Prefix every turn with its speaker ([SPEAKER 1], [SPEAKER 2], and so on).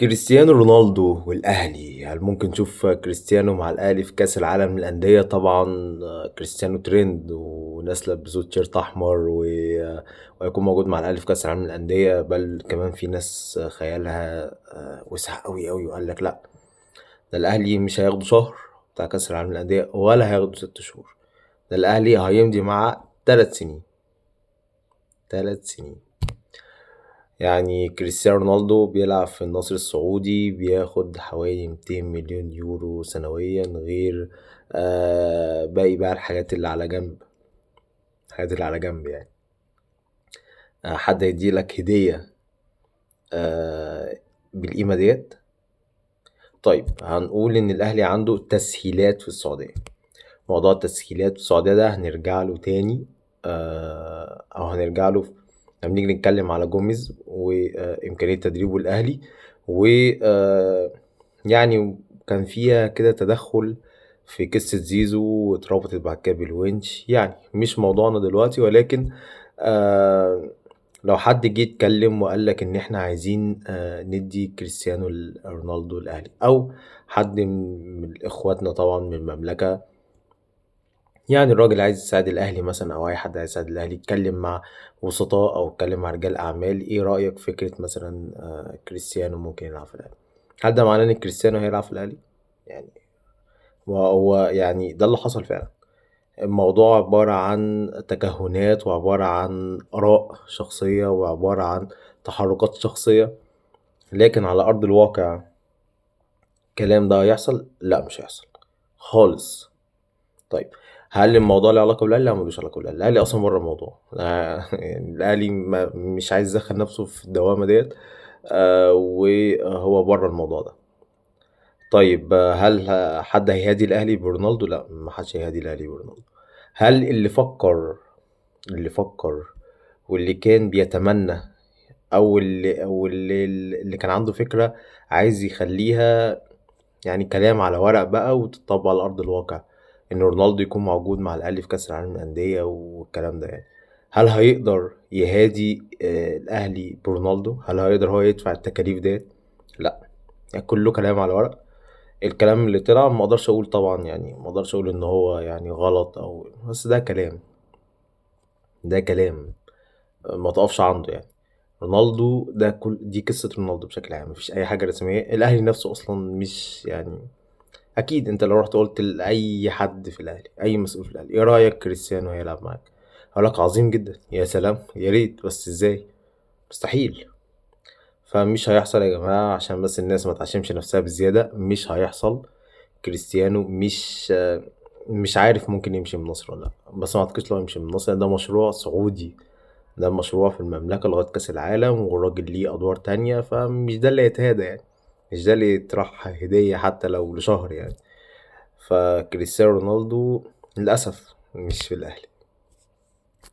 [SPEAKER 1] كريستيانو رونالدو والأهلي، هل ممكن نشوف كريستيانو مع الأهلي في كأس العالم للأندية؟ طبعا كريستيانو ترند وناس لبسوه تيشيرت أحمر وهيكون موجود مع الأهلي في كأس العالم للأندية. بل كمان في ناس خيالها وسع أوي أوي وقال لك لأ، ده الأهلي مش هياخدوا شهر بتاع كأس العالم للأندية ولا هياخدوا 6 شهور، ده الأهلي هيمضي مع 3 سنين. 3 سنين. كريستيانو رونالدو بيلعب في النصر السعودي، بياخد حوالي 200 مليون يورو سنويا، غير باقي بقى الحاجات اللي على جنب، الحاجات اللي على جنب يعني. حد يدي لك هدية بالقيمة ديت. هنقول إن الأهلي عنده تسهيلات في السعودية. موضوع التسهيلات في السعودية ده هنرجع له تاني، أو هنرجع له لما نيجي نتكلم على جوميز وإمكانية تدريبه الأهلي، و، كان فيها كده تدخل في قصة زيزو واتربطت بعد كده بالونش، مش موضوعنا دلوقتي. ولكن لو حد جه يتكلم وقال لك إن إحنا عايزين ندي كريستيانو رونالدو الأهلي، أو حد من إخواتنا طبعا من المملكة، الراجل عايز يساعد الأهلي مثلا، أو أي حد عايز يساعد الأهلي، يتكلم مع وسطاء أو يتكلم مع رجال أعمال، إيه رأيك في فكرة مثلا، كريستيانو ممكن يلعب في الأهلي؟ هل ده معناه إن كريستيانو هيلعب في الأهلي؟ وهو ده اللي حصل فعلا. الموضوع عبارة عن تكهنات، وعبارة عن آراء شخصية، وعبارة عن تحركات شخصية، لكن على أرض الواقع الكلام ده هيحصل؟ لا، مش هيحصل خالص. هل الموضوع له علاقة بالأهلي؟ لا، ملوش علاقة بالأهلي. الأهلي أصلاً بره الموضوع. الأهلي مش عايز يدخل نفسه في الدوامة ديت، وهو بره الموضوع ده. هل حد هيهادي الأهلي برونالدو؟ لا، ما حدش هيهادي الأهلي برونالدو. هل اللي فكر واللي كان بيتمنى، أو اللي كان عنده فكرة عايز يخليها كلام على ورق بقى وتطبق على أرض الواقع، إن رونالدو يكون موجود مع الأهلي في كأس العالم للأندية والكلام ده، هل هيقدر يهادي الأهلي برونالدو؟ هل هيقدر هو يدفع التكاليف ديت؟ لا، كله كلام على ورق. الكلام اللي طلع ما اقدرش اقول طبعا، ما اقدرش اقول ان هو غلط او، بس ده كلام، ده كلام ما تقفش عنده. رونالدو ده كل دي قصة رونالدو بشكل عام، مفيش أي حاجة رسمية. الأهلي نفسه أصلاً مش أكيد أنت لو رحت قلت لأي حد في الأهلي، أي مسؤول في الأهلي، إيه رأيك كريستيانو هيلعب معاك؟ هيقول لك عظيم جداً، يا سلام، يا ريت، بس إزاي؟ مستحيل. فمش هيحصل يا جماعة، عشان بس الناس ما تعشمش نفسها بزيادة، مش هيحصل. كريستيانو مش عارف ممكن يمشي من مصر ولا لا، بس ما اعتقدش لو يمشي من مصر. ده مشروع سعودي، ده مشروع في المملكة لغاية كأس العالم، والراجل ليه أدوار تانية، فمش ده اللي يتهادى، مش ده اللي يطرح هدية حتى لو لشهر. فكريستيانو رونالدو للأسف مش في الأهلي.